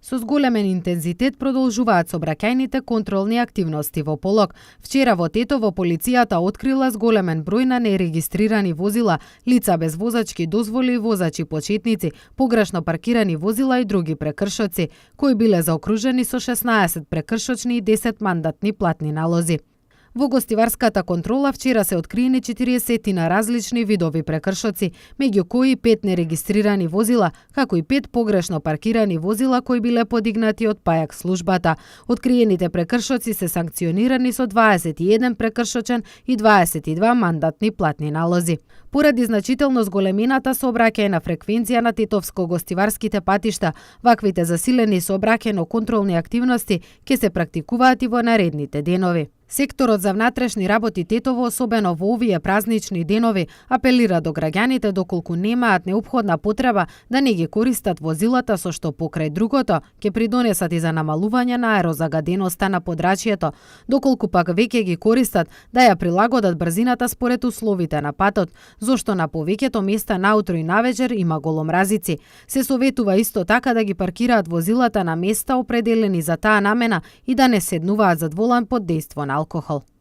Со зголемен интензитет продолжуваат сообраќајните контролни активности во Полог. Вчера во Тетово полицијата открила зголемен број на нерегистрирани возила, лица без возачки дозволи, возачи почетници, погрешно паркирани возила и други прекршоци, кои биле заокружени со 16 прекршочни и 10 мандатни платни налози. Во гостиварската контрола вчера се откриени 40 на различни видови прекршоци, меѓу кои 5 нерегистрирани возила, како и 5 погрешно паркирани возила кои биле подигнати од пајак службата. Откриените прекршоци се санкционирани со 21 прекршочен и 22 мандатни платни налози. Поради значително зголемената сообраќајна фреквенција на тетовско-гостиварските патишта, ваквите засилени сообраќајно-контролни активности ќе се практикуваат и во наредните денови. Секторот за внатрешни работи Тетово, особено во овие празнични денови, апелира до граѓаните доколку немаат неопходна потреба да не ги користат возилата со што покрај другото ќе придонесат и за намалување на аерозагаденоста на подрачјето, доколку пак веќе ги користат да ја прилагодат брзината според условите на патот, зошто на повеќето места наутро и навечер има голомразици. Се советува исто така да ги паркираат возилата на места определени за таа намена и да не седнуваат зад волан под дејство на алкохол.